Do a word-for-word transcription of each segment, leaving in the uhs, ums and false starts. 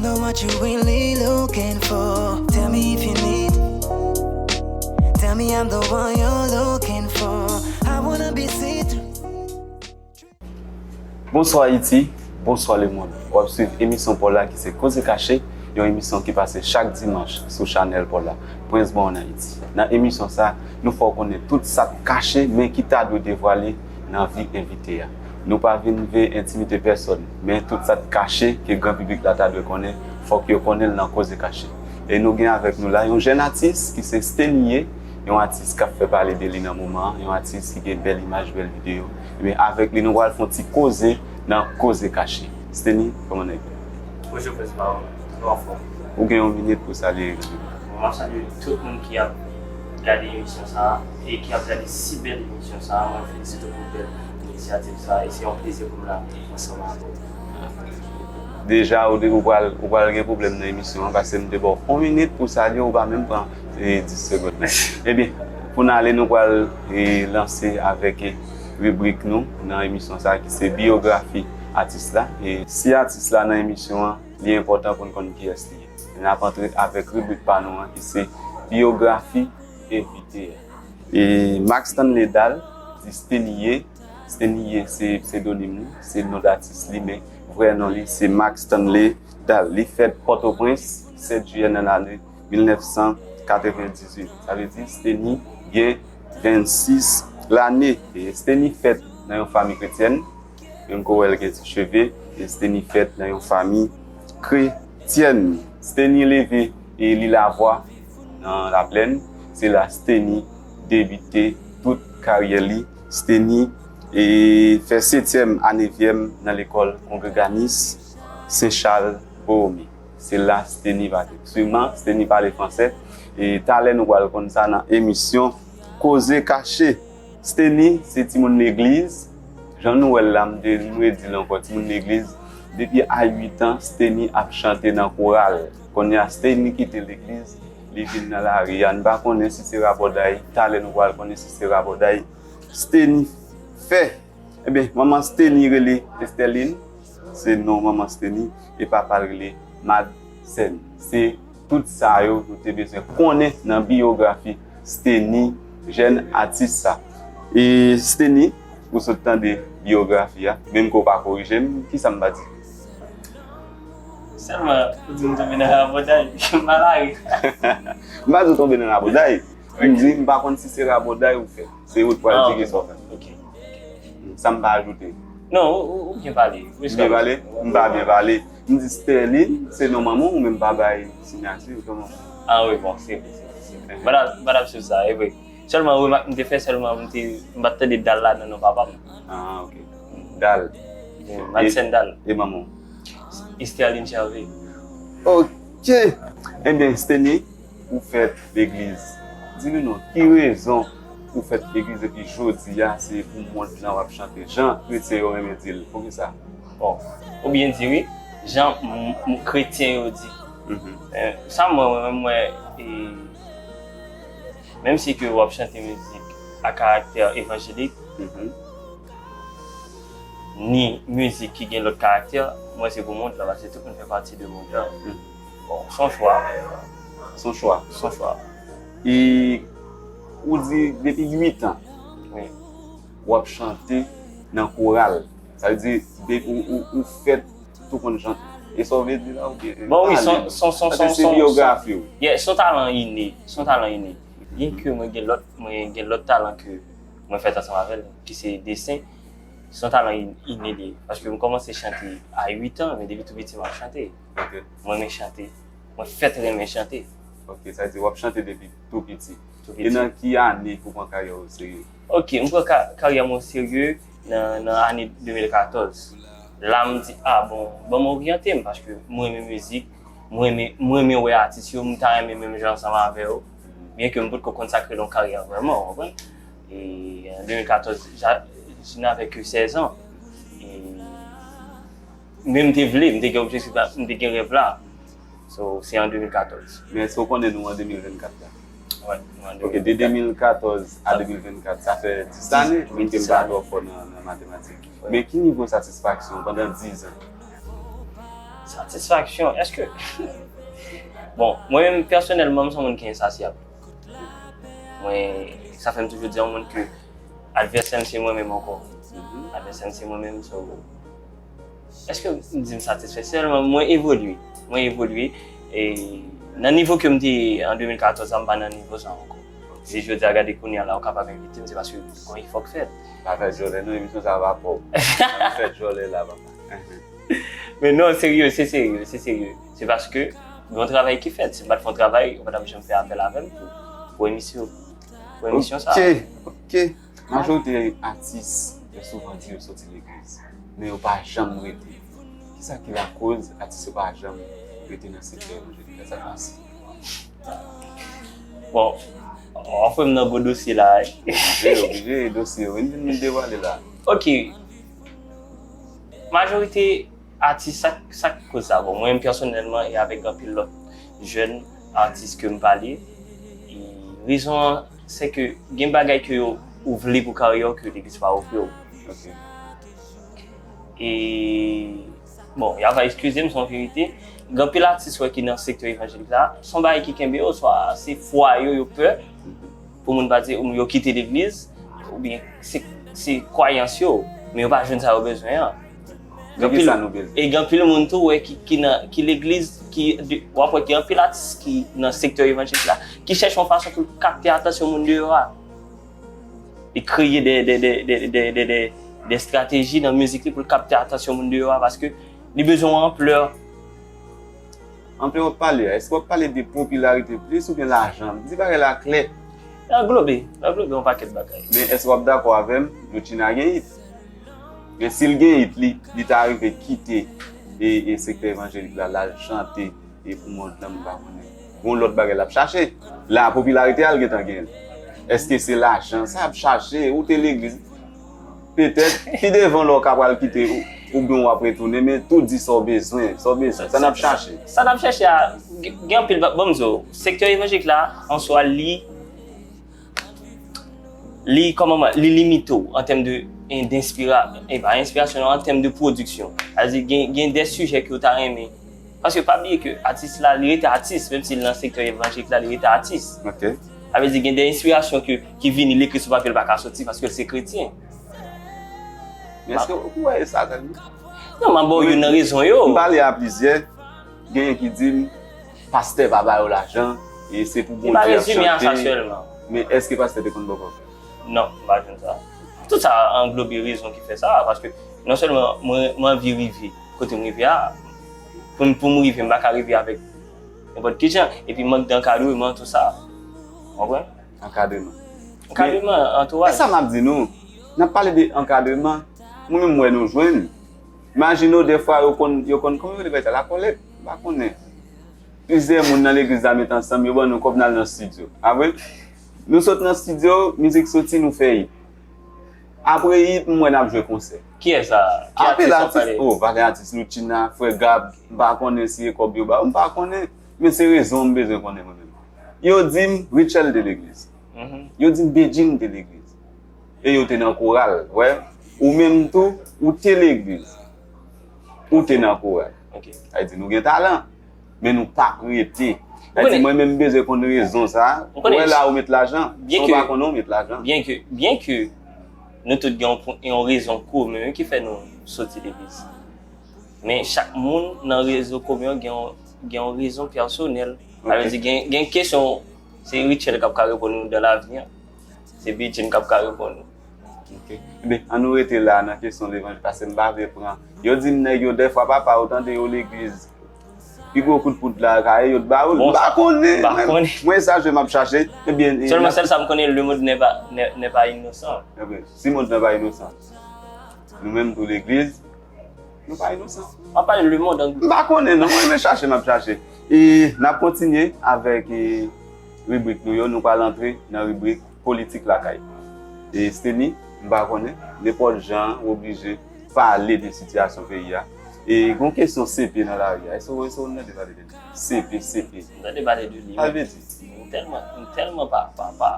Know what you really looking for. Tell me if you need. Tell me I'm the one you're looking for. I wanna be see through. Bonswa Ayiti, bonswa lemonn. W ap swiv emisyon pa w la ki se Koze Kache, yon emisyon ki pase chak dimanch sou chanèl pa w la, Prince Bon an Ayiti. Nan emisyon sa, nou fè w konnen tout sa k kache men ki ta dwe devwale nan vi envite a. Nou pa vin veye entimide pèsòn, men tout sa k kache ke gran piblik la ta dwe konnen, fòk yo konnen l nan Koze Kache. E nou gen avèk nou la yon jèn atis ki se Steny Ye, yon atis k ap fè pale de li nan moman an, yon atis ki gen bèl imaj, bèl videyo. Ebyen, avèk li nou pral fè yon ti koze nan Koze Kache. Steny, kòman nèg yo? Bonjou Prince Bon, nou anfòm? Ou gen yon minit pou w salye. Bon, m ap salye tout moun ki ap gade emisyon sa a e ki ap gade si bèl emisyon sa a. Mwen felisite w pou bèl inisyativ sa a e se yon plezi pou m la ansanm avè w. Deja, ou, ou pral, ou pral gen pwoblèm nan emisyon an paske m te ba w yon minit pou w salye, ou pa menm pran e, dis segonn. Ebyen, pou n ale, nou pral e, lanse avèk e, ribrik nou nan emisyon sa a ki se biyografi atis la. E si atis la nan emisyon an, li enpòtan pou n konn kiyès li ye. N ap antre avèk ribrik pa nou an ki se biyografi envite a. E Marc Stanley Dal, di Steny Ye. Steny Ye se psedonim li, se non datis li, men vrè non li se Marc Stanley Dal. Li fèt Pòtoprens, sèt jiyè nan lane mil nèf san katrevendizuit. Sa vle di Steny gen vennsis lane. E Steny fèt nan yon fanmi kretyèn, menm ke w wè l gen ti cheve, e Steny fèt nan yon fanmi kretyèn. Steny leve e li Lavwa nan Laplèn, se la Steny debite tout karyè li. Steny e fè setyèm a nevyèm nan lekòl kongreganis Sen Chal Bowomi. Se la Steny pati. Siman, Steny pale fransè. E talè nou pral konn sa nan emisyon Koze Kache. Steny se timoun legliz. Jan nou wè l la, m te m redi l ankò, timoun legliz. Depi a uit an, Steny ap chante nan koral. Kounye a, Steny kite legliz, li vin nan lari a. N pa konnen si se rabòday, talè nou pral konnen si se rabòday Steny fè. Ebyen, manman Steny rele Esterline, se non manman Steny, e papa l rele Madsen. Se tout sa yo nou te bezwen konnen nan biyografi Steny, jèn atis sa. E Steny, ou sot tande biyografi a, menm ke w pa korije m, kisa m pa di? Sèlman, ou di m tonbe nan rabòday, m pa lari. M pa di w tonbe nan rabòday, m di m pa konn si se rabòday ou fè. Se ou t pral di ki sa w fè. Sa m pa ajoute. Non, ou, ou, ou byen pale. M byen pale? M pa byen pale. M di Sterline, se non manman w, men m pa bay siyati, kòman? Ah wi, bon, se vre, se vre, se vre. M pa t ap, m pa t ap sou sa, e vre. Sèlman, remak m te fè, sèlman, m te, m pa t tande Dal la nan non papa m. Ah, ok. Dal. Madsen Dal. E manman w? Esterline Chervé. Ok. Ebyen, Steny, ou fèt legliz. Di nou non, ki rezon ou fèt legliz epi jodi a se pou mond lan w ap chante jan kretyen yo renmen di l? Poukisa? Bon, ou byen di wi, jan m, m, kretyen yo di. Eh, sa mwen, mwen, mwen, eh, menm si ke w ap chante mizik a karaktè evanjelik, ni mizik ki gen lòt karaktè, mwen se pou mond lan, paske tout moun fè pati de mond lan. Bon, se yon chwa. Se yon chwa. Se yon chwa. E ou di depi uit an, Wi. W ap chante nan koral. Sa vle di, de, ou, ou, ou fèt tou konn chante. E sa w vle di la, oubyen? Bon, wi, son, son, son, Paske son, se son, biyografi w. Yeah, son talan ine. Son talan ine. Byen ke mwen gen lòt, mwen gen lòt talan ke mwen fèt ansanm avè l, ki se desen. Son talan in- ine li ye. Paske mwen kòmanse chante a uit an, men depi tou piti mwen ap chante. Ok. Mwen renmen chante. Mwen fèt renmen chante. Ok, sa vle di w ap chante depi tou piti. Tou E piti. Nan ki ane ou pran karyè w oserye? Ok, mwen pran ka- karyè mwen oserye nan, nan ane de mil katòz. La, m di, ah bon, ban m oryante m, paske mwen renmen mizik, mwen renmen, mwen renmen wè atis yo, m ta renmen menm jan ansanm avè yo. Byen ke m potko konsakre l yon karyè vrèman, w konprann? E an de mil katòz, ja, je n'avais que seize ans. E, men m te vle, m te gen objektif la, m te gen rèv la. So, se an de mil katòz. Men èske w konnen nou an de mil vennkat la? Wi, nou an Ok, de de mil katòz a de mil vennkat, sa fè dis ane, men ke m pa twò fò nan, nan matematik. Men ki nivo satisfaksyon pandan dis an? Satisfaksyon, èske... Bon, mwen menm pèsonèlman, m se yon moun ki ensasyab. Mwen, sa fè m toujou di yon moun ke advèsè m se mwen menm ankò. Advèsè m se mwen menm, so, èske m di m satisfè? Sèlman, mwen evolye. Mwen evolye. E nan nivo ke m te ye an de mil katòz la, m pa nan nivo sa ankò. Si jodi a gade kounye a la, ou kapab envite m, se paske gon efò k fèt. Pa fè djòlè non, emisyon sa a pa pa w. Pa fè djòlè la, papa. Men non, serye, se serye, se serye. Se paske gen yon travay ki fèt. Si m pa t fè yon travay, ou pa t ap janm fè apèl avè m pou, pou emisyon, pou emisyon sa a. Ok, ok. Majorite atis, yo souvan di yo soti legliz, men yo pa janm rete. Kisa ki lakoz atis yo pa janm rete nan sektè evanjelik la? Sa k pase? Bon, w ap fè m nan gwo dosye la wi. Oblije, oblije, dosye yo vin, vin devwale la. Ok. Majorite atis, sa, sa k koz sa? Bon, mwen menm pèsonèlman e avèk anpil lòt jèn atis ke m pale, e rezon an, se ke gen bagay ke yo, ou vle pou karyè w ke legliz pa ofri w. Ok. E, bon, y a va eskize m, se yon verite. Gen anpil atis wè ki nan sektè evanjelik la, se yon bagay ki kenbe yo, swa se fwa yo, yo pè pou moun pa di yo kite legliz, oubyen se, se kwayans yo, men yo pa jwenn sa yo bezwen an. Gen anpil, e gen anpil moun tou wè ki, ki nan, ki legliz, ki, w ap wè gen anpil atis ki nan sektè evanjelik la, ki chèche yon fason pou l kapte atansyon moun deyò a. Li kreye de, de, de estrateji nan mizik li pou l kapte atansyon moun deyò a, paske li bezwen yon anplè. Anplè w ap pale a, èske w ap pale de popilarite plis oubyen lajan? Di bagay la klè. L anglobe, l anglobe yon pakèt bagay. Men èske w ap dakò avè m, Loutchina gen hit? Men si l gen hit, li, li ta rive kite e, e sektè evanjelik la, l al chante e pou mond lan, m pa konnen. Gon lòt bagay l ap chache. La, popilarite a l gentan gen. Èske se lajan sa ap chache? Ou te legliz. Petèt, pi devan lè w ka pral kite ou, oubyen w ap retounen, men tou di sa w bezwen, sa w bezwen, sa n ap chache. Sa n ap chache a, gen, gen anpil ba-, ban m di w, sektè evanjelik la, an swa, li, li, kòman, li limite w an tèm de, en, denspira-, e pa enspirasyon, non, an tèm de pwodiksyon. Sa vle di, gen, gen de sijè ke w ta renmen. Paske pa bliye ke atis la, li rete atis, menm si l nan sektè evanjelik la, li rete atis. Ok. Sa vle di, gen de enspirasyon ke, ki vini, li ekri sou papye, l pa ka soti paske l se kretyen. Men èske ou wè sa, Dani? Non, m ap ba w youn nan rezon yo. M pale a plizyè, genyen ki di m, pastè pa ba yo lajan, e se pou Bondye y ap chante. Li pa rezime a sa sèlman. Men èske pastè te konn ba w kòb? Non, m pa jwenn sa. Tout sa anglobe rezon ki fè sa, paske non sèlman mwen, mwen anvi rive kote m rive a, pou m, pou m rive, m pa ka rive avèk nenpòt ki jan, epi mank de ankadreman, tou sa. Ou konprann? Ankadreman. Ankadreman, antouraj. Men, e sa m ap di nou, n ap pale de ankadreman, mwen menm m wè nou jwenn. Imajine w, dèfwa yo konn, yo konn, kòman yo rele bagay sa, lakòlèt? M pa konnen. Plizyè moun nan legliz la met ansanm, yo ban nou kòb n al nan estidyo. Apre, nou sot nan estidyo, mizik soti, nou fè hit. Apre hit, m wè n ap jwe konsè. Kiyès sa? Ki atis w ap pale? Anpil atis, o, pa gen atis, Loutchina, Frè Gab, m pa konnen si e kòb yo ba yo, m pa konnen. Men se rezon m bezwen konnen mwen menm. Yo di m, Rutshelle te legliz. Yo di m, Bedjine te legliz. E yo te nan koral. Wè, ou menm tou, ou te legliz. Ou te nan koral. Ok. Sa vle di nou gen talan, men nou pa rete. Sa vle di mwen menm m bezwen konn rezon sa. Ou wè la ou met lajan. San w pa konnen ou met lajan. Byen ke, byen ke nou tout gen yon pwen, yon rezon komen ki fè nou soti legliz. Men chak moun nan rezon komen an gen yon, gen yon rezon pèsonèl. Sa vle di gen, gen kesyon, se Rutshelle k ap ka reponn ou dan lavi an. Se Bedjine k ap ka reponn ou. Ok. Ebyen, ann nou rete la nan kesyon levanjil, paske m pa vle pran. Yo di m nèg yo dèfwa papa yo tande yo legliz. Pi gwo kout poud la, kay yo t ba yo l. M pa konnen, mwen, mwen sa je m ap chache. Ebyen, sèlman sèl sa m konnen, le monde n'est pas, n'est, n'est pas innocent. Ebyen, si mond nan pa inosan, nou menm tou legliz, nou pa inosan. M ap pale le monde an. M pa konnen non, mwen men chache m ap chache. E n ap kontinye avèk, e, ribrik nou yo, nou pral antre nan ribrik politik lakay. E Steny, m pa konnen, nenpòt jan, ou oblije pale de sitiyasyon peyi a. E gon kesyon C P nan lari a. Èske w, èske w tande pale de li? C P, C P. M tande pale de li. Sa vle di? M tèlman, m tèlman pa, pa, pa,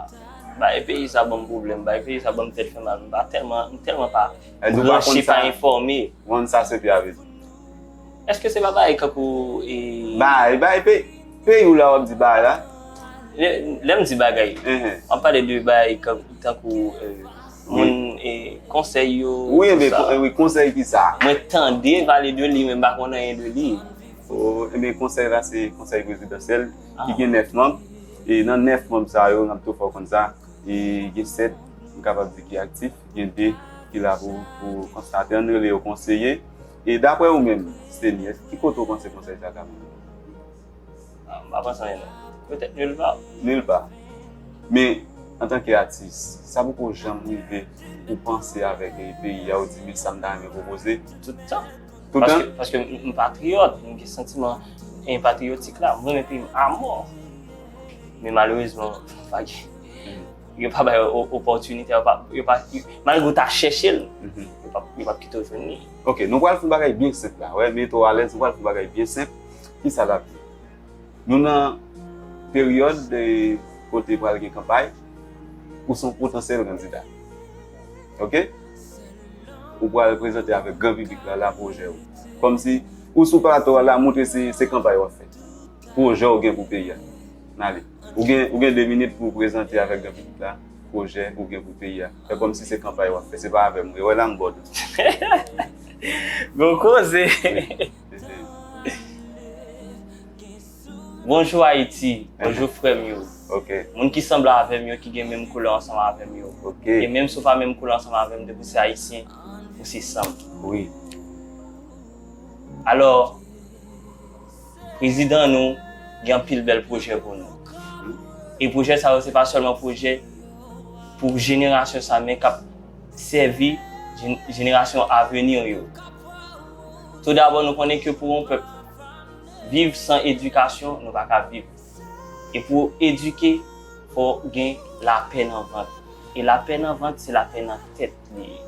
bay peyi sa ban m pwoblèm, bay peyi sa ban m tèt fè mal, m pa tèlman, m tèlman pa branche, pa enfòme. Ou konn sa C P a vle di? Èske se pa bagay kankou e... Bay, bay, pe, peyi w la w ap di bay la. Lè lè m di bagay, Enhen. M ap pale de bagay kan- tankou e, moun e, konsèy yo, Wi, tout enben, sa. Wi, konsèy ki sa? Mwen tande pale de li, men m pa konnen anyen de li. Oh, enben, konsèy la se konsèy prezidansyèl Ah. ki gen nèf manm. E nan nèf manm sa yo, n ap tou fè w konn sa, e gen sèt, m kapab di ki aktif, gen de ki la pou, pou konstate, ann rele yo konseye. E daprè ou menm, Steny, ki kote w panse konsèy sa ka mennen? Ah, m pa panse anyen non. Petèt nil pa. Nil pa. Men, antanke atis, sa poko janm rive ou panse avèk e, peyi a, ou di, men sa m ta renmen pwopoze? Tout tan. Tout tan? Paske, paske m m patriyòt, m gen santiman e, patriyotik la, m renmen peyi m amò. Men malerezman, pa gen. Yo pa bay o- opòtinite, yo pa, yo pa, malgre w ta chèche l, Mhm. yo pa, yo pa kite w jwenn li. Ok, nou pral fè yon bagay byen senp la. Wè, mete w alèz, nou pral fè yon bagay byen senp. Ki sa l ap ye? Nou nan peryòd de kote pral gen kanpay, ou se yon potansyèl kandida. Ok? Ou pral prezante avèk gran piblik la, la pwojè w. Kòmsi, ou sou plato a la, montre se, se kanpay w ap fè. Pwojè w gen pou peyi a. N ale. Ou gen, ou gen de minit pou w prezante avèk gran piblik la, pwojè ou gen pou peyi a. Fè kòmsi se kanpay w ap fè. Se pa avè m, wi. Wè la m bòd. Gwo koze. Bonjou Ayiti, bonjou frè m yo. Ok, Moun ki sanble avè m yo, ki gen menm koulè ansanm avè m yo. ok. E menm si w pa menm koulè ansanm avè m, depi w se ayisyen, ou se san m. Wi. Alò, prezidan nou gen anpil bèl pwojè pou nou. E pwojè sa yo, se pa sèlman pwojè pou jenerasyon sa, men k ap sèvi jen- jenerasyon avenir yo. Tou dabò, nou konnen ke pou yon pèp viv san edikasyon, nou pa ka viv. E pou w edike, fò w gen lapè nan vant. E lapè nan vant, se lapè nan tèt li ye.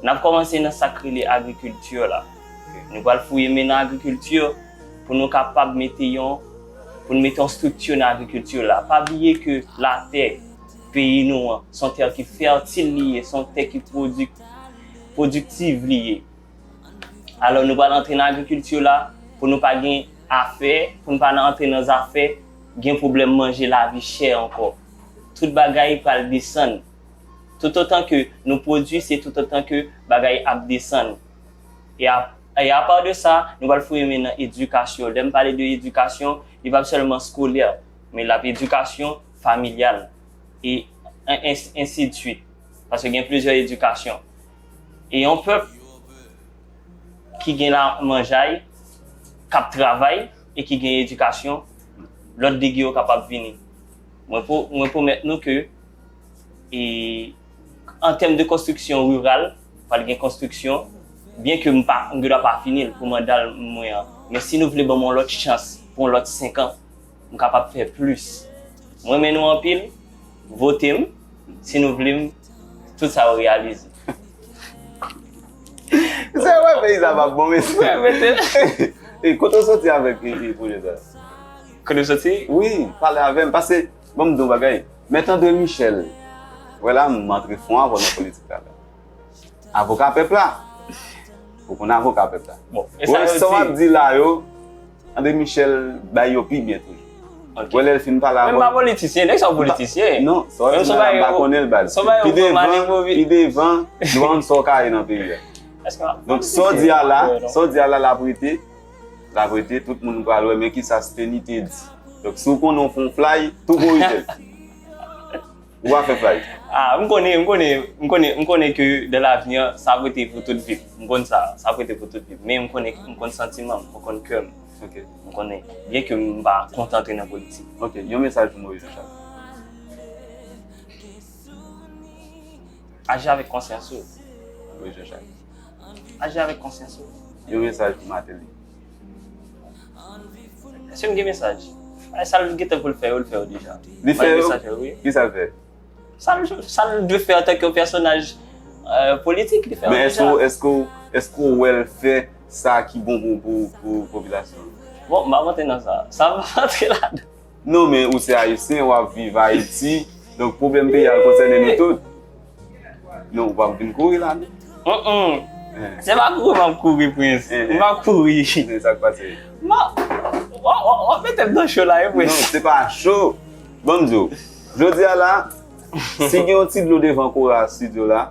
N ap kòmanse nan sa k rele agrikilti la. Nou pral fouye men nan agrikilti pou nou kapab mete yon, pou nou mete yon estrikti nan agrikilti la. Pa bliye ke latè peyi nou an, se yon tè ki fètil li ye, se yon tè ki pwodik- pwodiktiv li ye. Alò, nou pral antre nan agrikilti la pou nou pa gen afè, pou nou pa nan antre nan zafè gen pwoblèm manje, lavi chè ankò. Tout bagay pral desann. Toutotan ke nou pwodui, se toutotan ke bagay ap desann. E a, e apa de sa, nou pral fouye men nan edikasyon. Lè m pale de edikasyon, li p ap sèlman skolè, men l ap edikasyon familyal. E en- en- ensi de suite. Paske gen plizyè edikasyon. E yon pèp ki gen la manjay, k ap travay e ki gen edikasyon, lòt degi yo kapab vini. Mwen, pwo- mwen pwomèt nou ke e, an tèm de konstriksyon riral, pral gen konstriksyon, byen ke m pa, m gen dwa pa fini l pou manda mwen an. Men si nou vle ban m yon lòt chans pou yon lòt senk an, m kapab fè plis. Mwen renmen nou anpil, vote m, si nou vle m, tout sa yo reyalize. Se vre, peyi sa p ap bon, mesye. E kote w soti avèk e, e, pwojè sa? Kote w soti? Wi, pale avè m. Paske, ban m di w bagay. Mèt André Michel, wè la, m antre fon avè w nan politik la. Avoka pèp la. Ou konn avoka pèp la. Bon, e sa Wè, yo sa w ap di. Di la yo, André Michel bay yo pi byen toujou. Ok. Wè lè l fin pale Mwen avè pa w. politisyen, nèg sa w politisyen. Non, sa w Mwen di sou la, bay m pa yo- konnen l baz. sou bay yo Pi pou mane devan, move. Pi devan, nou ann sa w ka ye nan peyi a. Èske w ap Donk, sa w di a la, sa w di a la, l ap rete, l ap rete, tout moun pral wè, men ki sa Steny te di. Donk, si w konnen w fè yon flay, tou korije l. Ou pa fè flay. Ah, m konnen, m konnen, m konnen, m konnen ke dans l'avenir, sa ap rete pou tout vi m. M konn sa, sa ap rete pou tout vi m. Men m konnen, m konn santiman m, m konn kè m. Ok. M konnen. Byen ke m pa kontan antre nan politik. Ok, yon mesaj pou Moïse Jean Charles. Aji avèk konsyans ou. Moïse Jean Charles. Aji avèk konsyans ou. Yon mesaj pou Martelly. Èske m gen mesaj? Ay, sa l gentan pou l fè yo, l fè yo deja. Li fè yo? Mesaj yo, wi. Ki sa l fè? Sa l, sa l dwe fè antanke yon pèsonaj euh, politik, li fè yo Men èske deja. w, èske w, èske w wè l fè sa ki bon pou, pou, pou popilasyon? Bon, m pa antre nan sa. Sa m pa antre ladan. Non, men ou se ayisyen, w ap viv Ayiti. Donk, pwoblèm peyi a konsène nou tout. Non, w ap vin kouri la, non? Mm-mm. Se pa kouri m ap kouri, Prince. M ap kouri. Se sa k pase. M ap, w ap mete m nan cho la, wi, Prince. Non, se pa cho. Bon, m di w, jodi a la, si gen yon ti dlo devan kora studio la,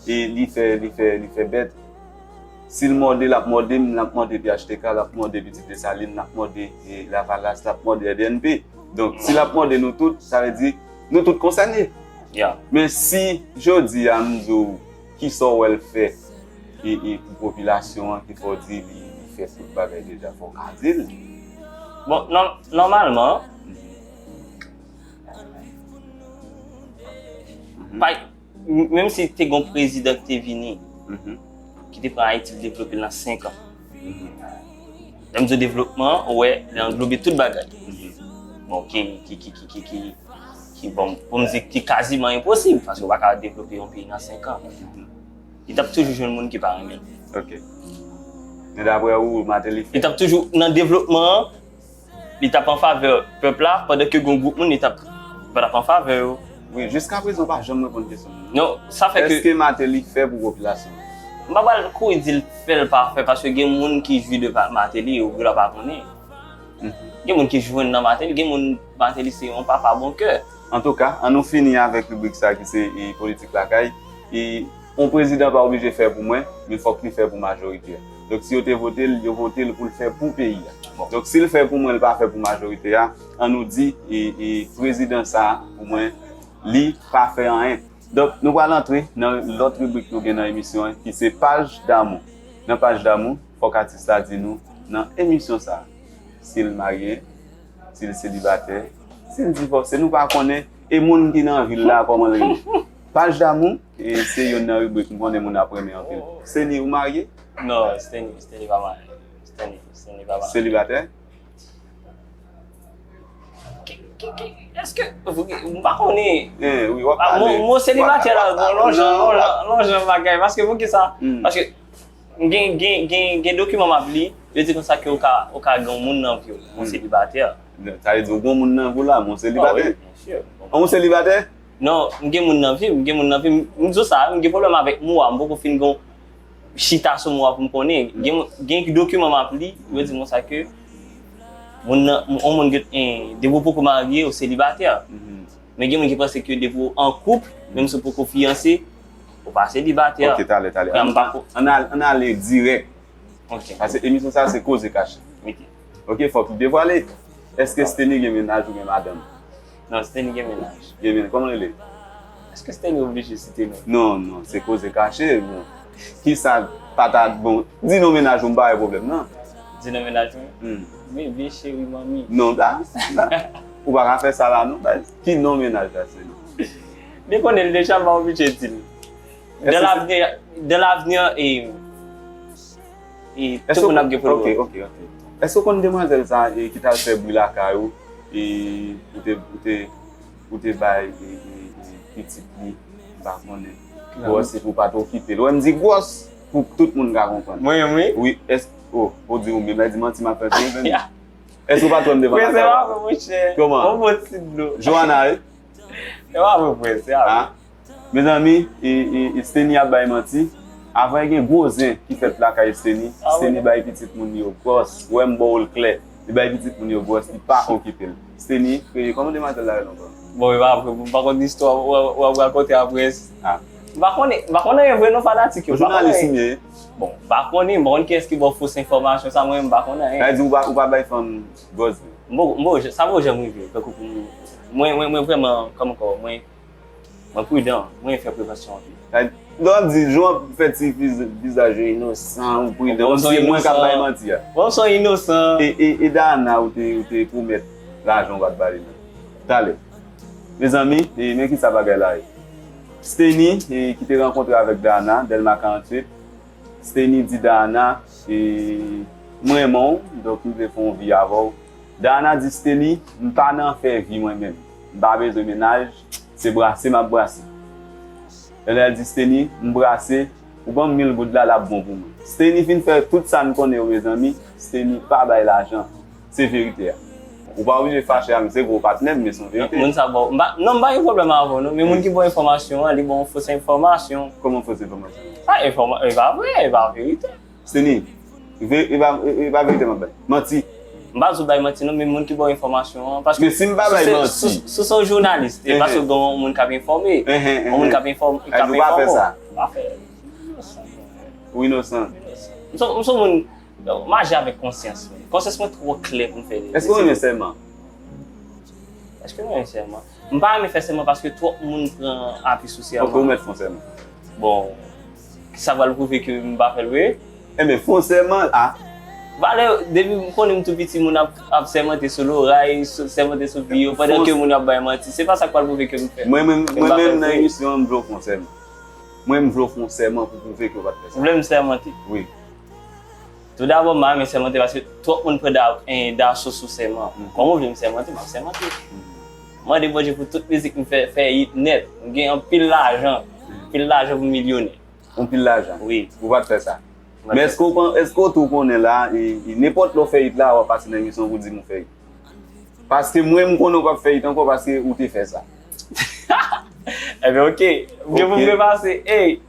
e li fè, li fè, li fè bèt, si l mòde, l ap mòde m, l ap mòde P H T K, l ap mòde Pitit Desalin, l ap mòde, e, Lavalas, l ap mòde R D N P. Donk, si l ap mòde nou tout, sa vle di nou tout konsène. Men si jodi a m di w kisa w wè l fè e, e pou popilasyon an ki fè w di li, li fè tout bagay deja, fò w ka di l. Bon, nò-, nòmalman, pa, menm si te gen yon prezidan ki te vini, ki te pran Ayiti, li devlope l nan senk an. Lè m di w devlopman, ou wè, li anglobe tout bagay. Bon, ki, ki, ki, ki, ki, ki, ki, bon, pou m di ki kaziman enposib, paske w pa ka devlope yon peyi nan senk an. Li t ap toujou jwenn moun ki pa renmen l. Ok. Men daprè ou, Martelly fè? Li t ap toujou nan devlopman an, li t ap an favè pèp la, pandan ke gen yon gwoup moun, li t ap, pa t ap an favè yo. Wi, jiska prezan, w pa janm reponn kesyon m nan. Non, sa fè ke èske Martelly fè pou popilasyon an? M pa pral kouri di l fè, l pa fè, paske gen moun ki jwi de pa-, Martelly, yo, yo pa konnen. Gen moun ki jwenn nan Martelly, gen moun Martelly se yon papa bon kè. Antouka, an nou fini avèk ribrik sa ki se, e, politik lakay. E, yon prezidan pa oblije fè pou mwen, men fòk li fè pou majorite a. Donk, si yo te vote l, yo vote l pou l fè pou peyi a. Donk, si l fè pou mwen, l pa fè pou majorite a, an nou di, e, e, prezidan sa, pou mwen, li pa fè anyen. Donk, nou pral antre nan lòt ribrik nou gen nan emisyon an, ki se paj damou. Nan paj damou, fòk atis la di nou, nan emisyon sa, si l marye, si l selibatè, si l divòse, nou pa konnen. E moun ki nan vi l la, kòman l rele? Paj damou, e se youn nan ribrik m konnen moun ap renmen anpil. Steny, ou marye? Non, Steny, Steny pa marye. Steny, Steny pa marye. Selibatè? Ki, ki, ki, èske, m pa konnen. Eh, wi, w ap pale. Mo, mo selibatè la, bon, lonjan, lonjan, lonjan bagay. Paske poukisa? Paske gen, gen, gen, gen dokiman m ap li, yo di konsa ke ou ka, ou ka gen yon moun nan vi w, yon selibatè. Sa vle di ou gen yon moun nan vi w la, men w selibatè? Wi, byen si. Ou selibatè? Non, m gen moun nan vi m, m gen moun nan vi m. M di w sa, m gen pwoblèm avèk mo a, m poko fin gen yon chita sou mo a pou m konnen. Gen, gen dokiman m ap li, yo di m konsa ke moun nan, yon moun gen, eh, depi w poko marye, ou selibatè. Men gen moun ki panse ke depi w an koup, menm si w poko fiyanse, ou pa selibatè. Ok, talè, talè. Kòm m pa ko- Ann al-, ann ale dirèk. Ok. Paske emisyon sa se koze kache. Ok. Ok, fòk li devwale. Èske Steny gen mennaj oubyen madanm? Non, Steny gen mennaj. Gen mennaj. Kòman l rele? Èske Steny oblije site non? Non, non, se koze kache, bon. Kisa pa ta, bon, di non mennaj ou, m pa wè pwoblèm nan. Di non mennaj mwen? Hmm. Bebe, cheri, manmi. Non, la, la. Ou pa ka fè sa la, non, baz. Ki non mennaj la, Steny? Li konnen l deja, m pa oblije di l. Dans l'avenir, dans l'avenir, e, e tout moun ap gen pou l wè. Ok, ok, ok. Èske w konn demwazèl sa, e, ki t al fè bri lakay ou, e, ou te, ou te, ou te bay, e, e, e, pitit li, m pa konnen. Gwòs epi w pa t okipe l. Wè, m di gwòs pou tout moun ka konprann. Mwen menm, wi. Wi, èske, oh, ou di ou menm, la di manti m ap fè tou, mezanmi. Èske w pa t wè m devan lakay ou? Kòman? Yon bon ti dlo. Johanna, wi. Se pa vre, frè, se pa vre. Mezanmi, e, e, e Steny ap bay manti. Avan, gen gwo zen ki fèt lakay Steny. Steny bay pitit moun yo gwòs. Wè, m ba w l klè. Li bay pitit moun yo gwòs, li pa okipe l. Steny, e, kòman demwazèl la rele ankò? Bon, e pa vre, m pa konn istwa w ap, w ap rakonte apre. M pa konnen, m pa konnen anyen vre non, fanatik yo. M pa konnen anyen. Bon, m pa konnen, m pa konn kiyès ki ba w fos enfòmasyon sa, mwen, m pa konnen anyen. Sa vle di ou pa, ou pa bay fanm gwòs vre? M poko, m poko, sa poko janm rive, tankou pou mwen. Mwen, mwen, mwen vrèman, kòman ankò, mwen, mwen pridan, mwen fè prevansyon anpil. Lè w ap di, jan w ap fè ti viz-, vizaj yo inosan, ou pridan, kòmsi se mwen k ap bay manti a. Bon, m se yon inosan. E, e, e Dana, ou te, ou te pwomèt lajan ou pa t ba li non. Talè. Mezanmi, e, men kisa bagay la ye. Steny, e, ki te rankontre avèk Dana, Dèlma karanntuit, Steny di Dana, e, "M renmen w, donk m vle fè yon vi avè w." Dana di Steny, "M pa nan fè vi mwen menm. M pa bezwen mennaj, se brase m ap brase." Dana di Steny, "M brase, ou ban m mil goud la, l ap bon pou mwen." Steny fin fè tout sa n konnen yo, mezanmi, Steny pa bay lajan. Se verite a. Ou pa oblije fache ak m, se gwo patnè m, men se yon verite. Moun sa ba w, m pa, non, m pa gen pwoblèm avè w, non, men moun ki ba w enfòmasyon an, li ba w fos enfòmasyon. Kòman fos enfòmasyon? Pa enfòma-, e pa vre, e pa verite. Steny, e pa verite m ap bay. Manti. M pa di w bay manti non, men moun ki ba w enfòmasyon an. Paske Men si m pa bay manti. Si w se yon jounalis, e paske w gen yon moun k ap enfòme. Yon moun k ap enfòme, k ap enfòme w. Pa fè. Ou inosan. M se yon moun, m aji avèk konsyans mwen. Konsyans mwen twò klè pou m fè. Èske w renmen sèman? Èske m renmen sèman? M pa renmen fè sèman paske twòp moun pran api sou sèman. Ok, ou mèt fè yon sèman. Bon, sa pral pwouve ke m pa fè l vre. Enben, fè yon sèman a. Valè, depi m konnen m tou piti, moun ap, ap sèmante sou loray, sèmante sou vi yo, pandan ke moun yo ap bay manti. Se pa sa k pral pwouve ke m fè. Mwen menm, mwen menm nan emisyon an, m vle w fè yon sèman. Mwen, m vle w fè yon sèman pou pwouve ke w pa t fè sa. Ou vle m sèmante? Wi. Toudabò, m pa renmen sèmante paske twòp moun pran daso sou sèman. Kòman w vle m sèmante? M ap sèmante. M mande Bondye pou tout mizik m fè, fè hit nèt. M gen anpil lajan. Anpil lajan pou milyonè. Anpil lajan? Wi. Ou pa t fè sa. Men èske w tou konnen la, nenpòt lè w fè hit la, w ap pase nan emisyon pou di m ou fè hit? Paske mwen, m konnen w p ap fè hit ankò paske ou te fè sa. Ebyen, oke. M gen pou m repase. Ey!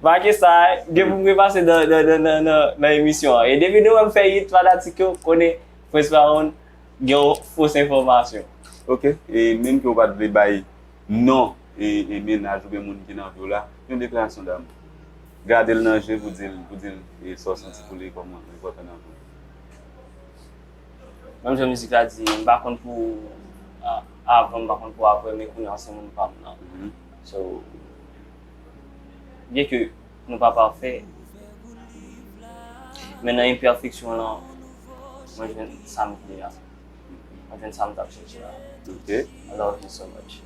Make sa, gen pou m repase nan, nan, nan, nan, nan, nan emisyon an. E depi nou wè m fè hit, fanatik yo konnen Prince Pawan gen yon fos enfòmasyon. Ok, e menm ke w pa t vle bay non e, e mennaj oubyen moun ki nan vi w la, yon deklarasyon damou. Gade l nan je pou di l, pou di l e sa w santi pou li kòman enpòtan nan vi w. Menm jan mizik la di, m pa konn pou avan, m pa konn pou apre, men kounye a se moun pa m nan. So, byen ke nou pa pafè, men nan enpèfeksyon lan, mwen jwenn sa m vle a. Mwen jwenn sa m t ap chèche a. Ok. I love you so much.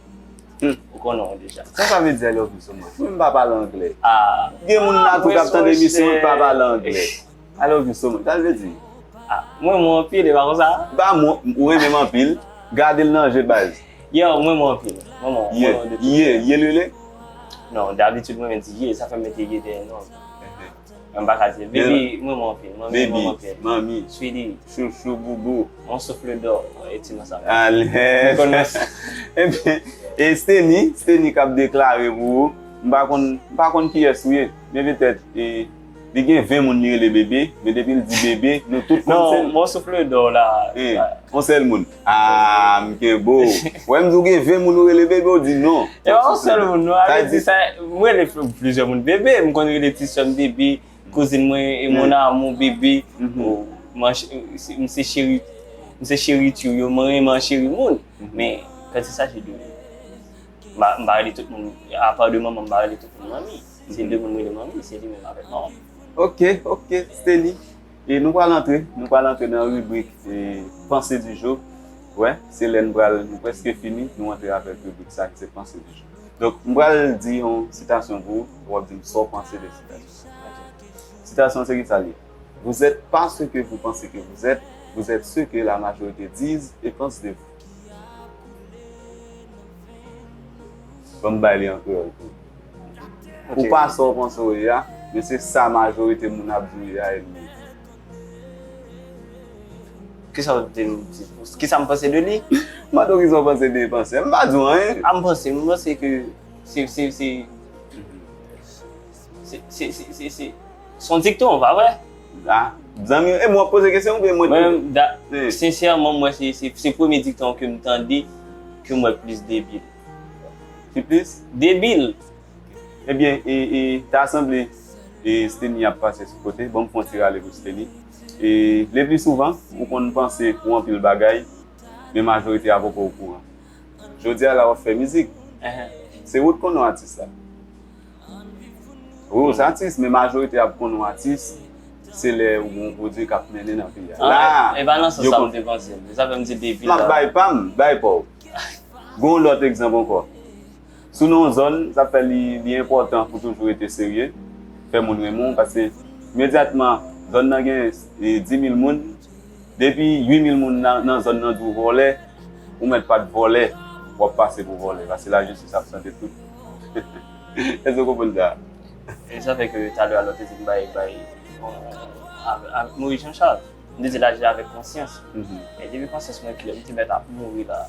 Ou konnen w deja. Sa sa vle di I love you so much? Mwen m pa pale anglè. Ah. Gen moun la tou k ap tande emisyon yo ki pa pale anglè. I love you so much. Sa l vle di? Ah, mwen renmen w anpil, e pa konsa? Ba mwen, ou renmen m anpil. Gade l nan je baz. Yo, mwen renmen w anpil. Mwen renmen w. Ye, ye, ye l rele? Non, dabitid mwen renmen di ye, sa fè m mete ye dèyè non. Mwen pa ka di. Baby, mwen renmen w anpil. Mwen renmen w anpil. Manmi. Sweetie. Chouchou, boubou. Mon souffle d'or. E ti nan sa. Alèz. Ebyen, e Steny, Steny k ap deklare pou ou. M pa konn, m pa konn kiyès ou ye, men petèt e, li gen ven moun li rele bebe, men depi l di bebe, nou tout konn se l. Non, mon souffle d'or la. Yon sèl moun. Ah, m kenbe w. Wè m di w gen ven moun ou rele bebe, ou di non. E pa yon sèl moun non, sa vle di sa, mwen rele plizyè moun bebe, m konn rele ti sè m bebe, kouzin mwen e mon amour bebe. M se cheri, m se cheri tchou yo, mwen renmen cheri moun. Men, quand il s'agit de m pa, m pa rele tout moun, apa de manman, m pa rele tout moun manmi. Se de moun mwen rele manmi, se li menm avèk manman. Ok, ok, Steny. E nou pral antre, nou pral antre nan ribrik e, Pensée du jour. Wè, se lè n pral, nou prèske fini, nou antre avèk ribrik sa ki se Pensée du jour. Donk, m pral di yon sitasyon pou ou, w ap di m sa w panse de sitasyon sa. Sitasyon se ki sa l ye? Vous êtes pas ce que vous pensez que vous êtes, vous êtes ce que la majorité disent et pensent de vous. Ban m bay li an kreyòl tou. Ou pa sa w panse w ye a, men se sa majorite moun ap di w ye a e li ye. Kisa w te di? Kisa m panse de li? M mande w kisa w panse de panse. M pa di w anyen. A m panse, m panse ke se, se, se, se, se, se, se, se, se yon dikton, pa vre? Ah, zanmi, e mwen ap poze kesyon oubyen mwen tou? Mwen, sensèman, mwen, se, se, se premye dikton ke m tande ke m wè plis debil. Ki plis? Debil. Ebyen, e, e, ta sanble e, Steny ap pase sou kote. Ban m fè yon ti rale pou Steny. E, le pli souvan, ou konn panse pou anpil bagay, men majorite a poko okouran. Jodi a la w ap fè mizik. Se ou t konnen w atis la. Wi, ou se atis, men majorite ap konnen w atis, se lè ou gen yon pwodui k ap mennen nan peyi a. La, e pa nan sans sa m te panse l. Sa fè m di depi la. M ap bay pa m, bay pa w. Gen yon lòt egzanp ankò. Si w nan yon zòn, sa fè li, li enpòtan pou toujou rete serye, fè moun renmen w, paske imedyatman zòn nan gen e, dis mil moun, depi uit mil moun nan, nan zòn nan di w vòlè, ou mèt pa t vòlè, w ap pase pou vòlè, paske lajistis ap tande tout. Èske w konprann sa? E sa fè ke talè a lè w te di m bay, bay, bon, avèk Moïse Jean Charles. M te di l aji avèk konsyans. Men depi konsyans mwen klè, m te mèt ap mouri la.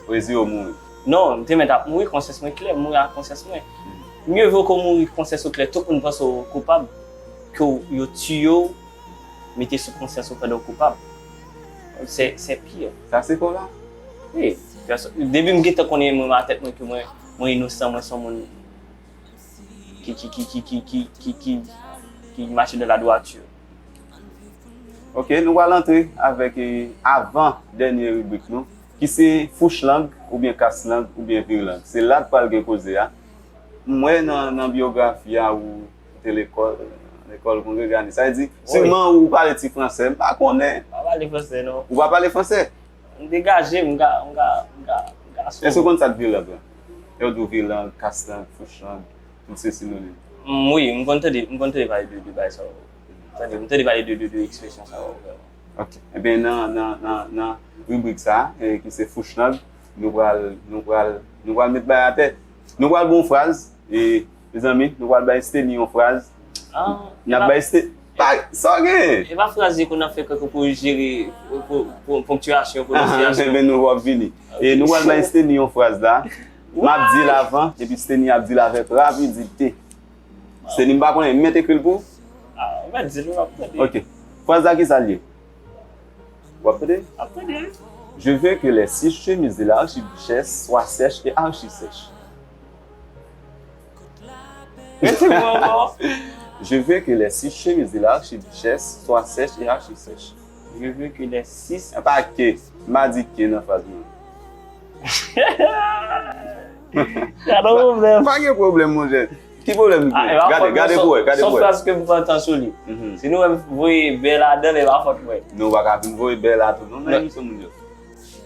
Rezire w mouri. Non, m te mèt ap mouri, konsyans mwen klè, m mouri ak konsyans mwen. Mieux vaut que w mouri konsyans ou klè, tout moun panse w koupab, ke w, yo tiye w, mete sou konsyans ou pandan w koupab. C'est, c'est pire. Sa se kò la? Wi. Pèsòn, depi m gentan konnen mwen nan tèt mwen ke mwen, mwen inosan, mwen se yon moun ki, ki, ki mache dans la droiture. Ok, nou pral antre avèk, eh, avan dènye ribrik nou, ki se fouch lang, oubyen kas lang, oubyen vir lang. Se la k pral gen koze a. M wè nan, nan biyografi a ou te lekòl, lekòl kongreganis. Sa vle di, siman ou pale ti fransè, m pa konnen. M pa pale fransè, non. Ou pa pale fransè? M degaje, m ka, m ka, m ka, m ka sou. Èske w konn sa k vir lang lan? Lè yo di w vir lang, kas lang, fouch lang, tout se sinonim. Mm, wi, m konn tande, m konn tande pale de, de bagay sa yo. Tande, m tande pale de, de, de ekspresyon sa yo, vrèman. Ok. Ebyen, nan, nan, nan, nan ribrik sa, eh, ki se fouch lang, nou pral, nou pral, nou pral met bagay atè. Nou pral ba w fraz, e, mezanmi, nou pral bay Steny yon fraz. Ah, n ap bay Steny. Pa, sa w gen? E pa fraz yo pou n ap fè kòk pou jere, pou, pou, pou ponktyasyon, pwononsyasyon. Ebyen, nou w ap vini. E nou pral bay Steny yon fraz la. M ap di l avan, epi Steny ap di l avèk rapidite. Steny, m pa konnen, m mèt ekri l pou ou? Ah, ou mèt di l, m ap tande. Ok. Fraz la, ki sa l ye? W ap tande? M ap tande. Je veux que les six chemises de l'archiduchesse soient sèches et archi sèches. Répète-moi encore. Je veux que les six chemises de l'archiduchesse soient sèches et archi sèches. Je veux que les six. E pa ke. M pa di ke nan fraz mwen. Gade yon pwoblèm. Pa gen pwoblèm, monchè. Ki pwoblèm ki gen? Gade, gade pou wè, gade pou wè. Son fraz ke m kontan sou li. Si nou wè m voye bè ladan l, e pa fòt mwen. Non, ou pa ka vin voye bè la tou, non, nan emisyon moun yo.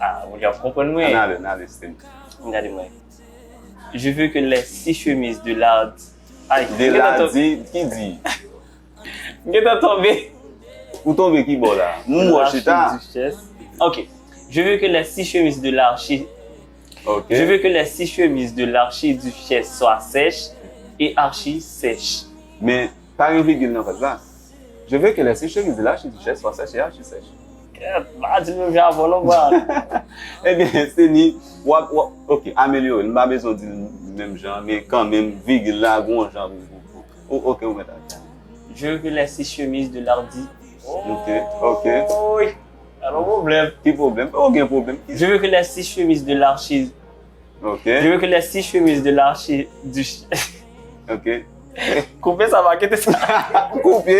Ah, ou ap konprann mwen. Ann ale, ann ale, Steny. Gade mwen. Je veux que les six chemises de l'art. Ay, de la di, ki di? M gentan tonbe. Ou tonbe ki bò la? M wè w chita. L'archiduchesse. Ok. Je veux que les six chemises de l'archi. Ok. Je veux que les six chemises de l'archiduchesse soient sèches et archi sèches. Men, pa gen vigil nan fraz la. Je veux que les six chemises de l'archiduchesse soient sèches et archi sèches. Kèt, pa di menm jan avè w non, bwa. Ebyen, Steny, w ap, w ap, ok, amelyore l. M pa bezwen w di l menm jan, men kanmenm, vigil la, gon jan pou, pou, pou. O-, ok, ou mèt al. Je veux que les six chemises de l'ardi. Ok, ok. Oy, pa gen pwoblèm. Ki pwoblèm? Pa gen pwoblèm. Je veux que les six chemises de l'archi. Ok. Je veux que les six chemises de l'archi du. Ok. Koupe sa, pa kite sa. Koupe.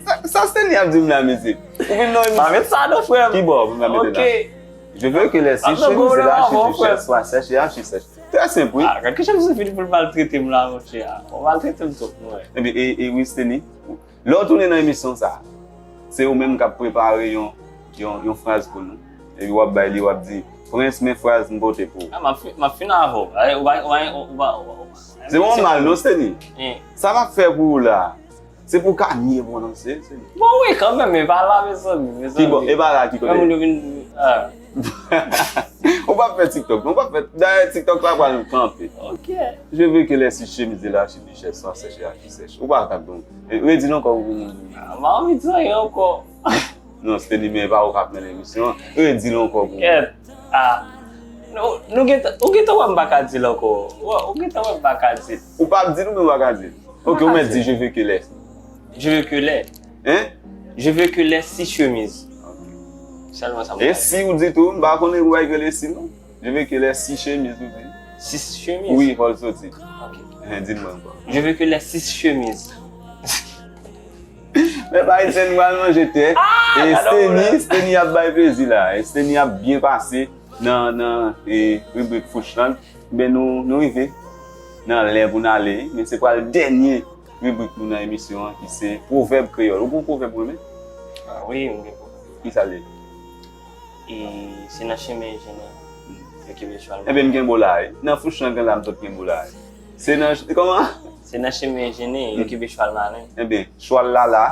Sa, sa Steny ap di m la, mesye. Ou vin nan emisyon. Pa met sa non, frè m. Ki bò pou m mete la? Ok. Je veux que les six chemises de l'archiduchesse soient sèches et archi sèches. Trè senp, wi. Ah, gad kijan misye fini pou l maltrete m la, monchè. Ou maltrete m twòp, mwen. Ebyen, e, e wi, Steny, lè w tounen nan emisyon sa, se ou menm k ap prepare yon, yon, yon fraz pou nou. Epi w ap bay li, w ap di, Prince, men fraz m pote pou ou. Ah, m ap fi-, m ap fin avè w. Ay, ou pa, ou pa, ou pa, ou pa, ou pa. Se pa yon mal, non, Steny. Sa m ap fè pou ou la. Se pou w ka mye pwononse, se li. Bon, wi, kanmenm, men pa la, mezanmi, mezanmi. Ki bò, e pa la ki kote? Ou p ap fè TikTok, non, ou p ap fè, dayè, TikTok la pral kanpe. Ok. Je veux que les six chemises de l'archiduchesse soient sèches et archi sèches. Ou pa ka, bon. E, redi l ankò pou nou. Ah, m pa anvi di anyen ankò. Non, Steny, men e pa ou k ap mennen emisyon an. Redi l ankò pou mwen. Kèt. Ah. Nou, nou gentan, ou gentan wè m pa ka di l ankò. Ou, ou gentan wè m pa ka di l. Ou p ap di l oubyen ou pa ka di l? Ok, ou mèt di, je veux que les. Je veux que les. Hein? Je veux que les six chemises. Ok. Sèlman sa m ka di. E si ou di tou, m pa konnen ou bay ke les si non. Je veux que les six chemises ou di. Six chemises? Wi, fò l soti. Ok. Hein, di l mwen ankò. Je veux que les six chemises. Pèp ayisyen, nou pral manje tè. Ah, e Steny, Steny ap bay plezi la. E Steny ap byen pase nan, nan, e, ribrik Fouch Lang. Men nou, nou rive nan lè pou n ale. Men se pral dènye ribrik nou nan emisyon an, ki se pwovèb kreyòl. Ou gon pwovèb ou renmen? Ah wi, m gen pwovèb. Ki sa l ye? E se nan chemen jennen yo kenbe chwal. Ebyen, m kenbe w la, wi. Nan Fouch Lang la, m sot kenbe w la, wi. Se nan, kòman? Se nan chemen jennen yo kenbe chwal malen. Ebyen, chwal la la,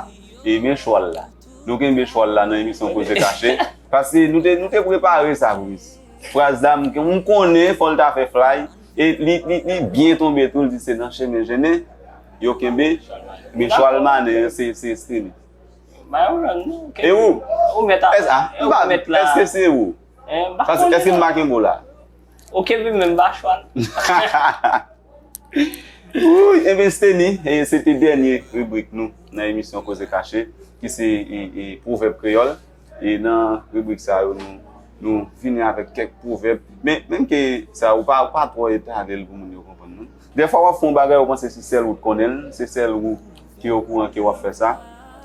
e men chwal la. Nou kenbe chwal la nan emisyon Koze Kache. Paske nou te, nou te prepare sa pou misye. Fraz la, m, m konnen fò l ta fè fly. E li, li, li byen tonbe tou, l di se nan chemen jennen yo kenbe, men chwal malen, se, se Steny. Ba yo lang non. E ou? Ou mèt a, èske, ah, ou mèt la. Èske se ou? Paske èske m pa kenbe w la? Ou kenbe men m pa chwal. Wouy, ebyen, Steny, e, se te dènye ribrik nou nan emisyon Koze Kache, ki se, e, e, pwovèb kreyòl. E nan ribrik sa yo, nou, nou vini avèk kèk pwovèb. Men, menm ke sa, ou pa, ou pa twò etale l pou moun yo konprann, non. Dèfwa, w ap fè yon bagay, ou panse se sèl ou t konnen l, se sèl ou ki okouran ke w ap fè sa.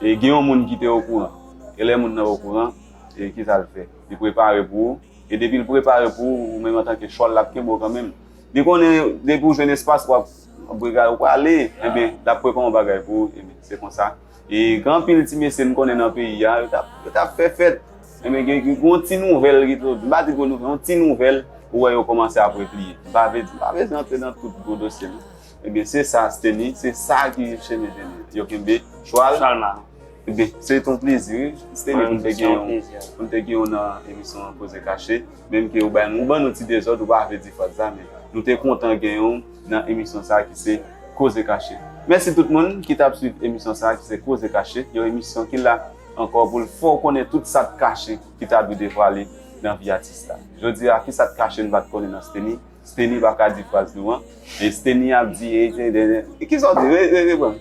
E gen yon moun ki te okouran. E lè moun nan okouran, e kisa l fè? Li prepare pou ou. E depi l prepare pou ou, ou menm antanke chwal, l ap kenbe w kanmenm. Li konnen depi w jwenn espas, w ap, w ap brega, ou prale, ebyen, l ap prepare yon bagay pou ou, ebyen, se konsa. E gen anpil ti mesye m konnen nan peyi a, yo t ap, yo t ap fè fèt. Ebyen, gen, gen yon ti nouvèl ki tou, m pa di gwo nouvèl, yon ti nouvèl, ou wè yo kòmanse ap repliye. M pa vle di, m pa bezwen antre nan tout gwo dosye, non. Ebyen, se sa, Steny, se sa ki chemen Steny. Yo kenbe chwal. Chwal mare. Ebyen, se te yon plezi, wi. Steny, pou n te gen yon, pou n te gen yon nan emisyon Koze Kache. Menm ke ou bay nou, ou ban nou ti dezòd, ou pa vle di fraz la, men nou te kontan gen yon nan emisyon sa a ki se Koze Kache. Mèsi tout moun ki t ap swiv emisyon sa a ki se Koze Kache, yon emisyon ki la ankò pou l fè w konnen tout sa k kache ki ta dwe devwale nan vi atis la. Jodi a, ki sa k kache n pa t konnen nan Steny? Steny pa ka di fraz nou an. E Steny ap di, e, e, e, e, e, kisa w di? Re, re, reprann.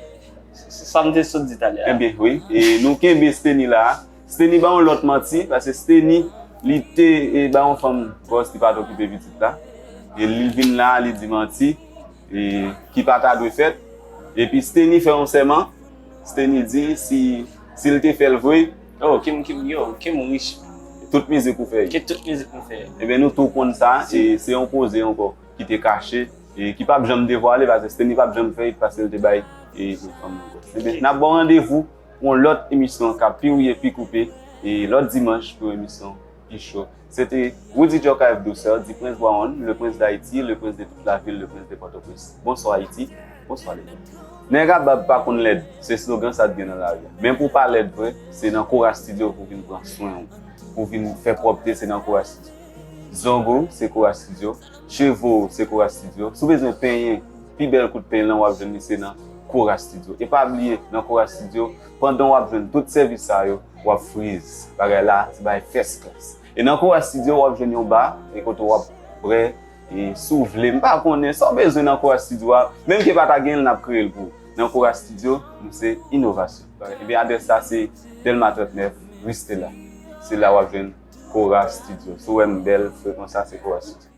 S-, sa m te sot di talè a. Ebyen, wi. E nou kenbe Steny la. Steny ba yon lòt manti, paske Steny, li te, e, ba yon fanm gwòs, li pa t okipe pitit la. E li vin la, li di manti, e, ki pa ta dwe fèt. Epi Steny fè yon sèman. Steny di si, si l te fè l vre, oh, Kim, Kim, yo, Kim rich. Tout mizik ou fè. Ke tout mizik nou fè. Ebyen, nou tou konn sa, e se yon koze ankò ki te kache, e ki p ap janm devwale, paske Steny p ap janm fè it, paske l te bay, e, yon fanm nan gwòs. Ebyen, n ap ba w randevou pou yon lòt emisyon k ap pi wouye, pi koupe, e lòt dimanch pou yon emisyon pi cho. Se te Roody Djoka F Douceur, dit Prince Brown, le prince d'Haïti, le prince de toute la ville, le prince de Port-au-Prince. Bonsoir Haïti, bonsoir le monde. Nèg a bab pa konn lèd, se slogan sa t gen nan lari a. Men pou w pa lèd vre, se nan Kora Studio pou w vin pran swen w. Pou w vin fè pwòpte, se nan Kora Studio. Zongo, se Kora Studio. Cheve w, se Kora Studio. Si w bezwen penyen, pi bèl kout peny lan w ap jwenn li se nan Kora Studio. E pa bliye, nan Kora Studio, pandan w ap jwenn tout sèvis sa yo, w ap friz. Bagay la, se bagay first class. E nan Kora Studio, w ap jwenn yon ba, e kote w ap bwè, e si w vle, m pa konnen, sa w bezwen nan Kora Studio a, menm ke pa ta genyen l, n ap kreye l pou ou. Nan Kora Studio, nou se inovasyon. Ebyen, adrès la se Dèlma trannèf, Rue Stella. Se la w ap jwenn Kora Studio. Si w wè m bèl, frekans sa se Kora Studio.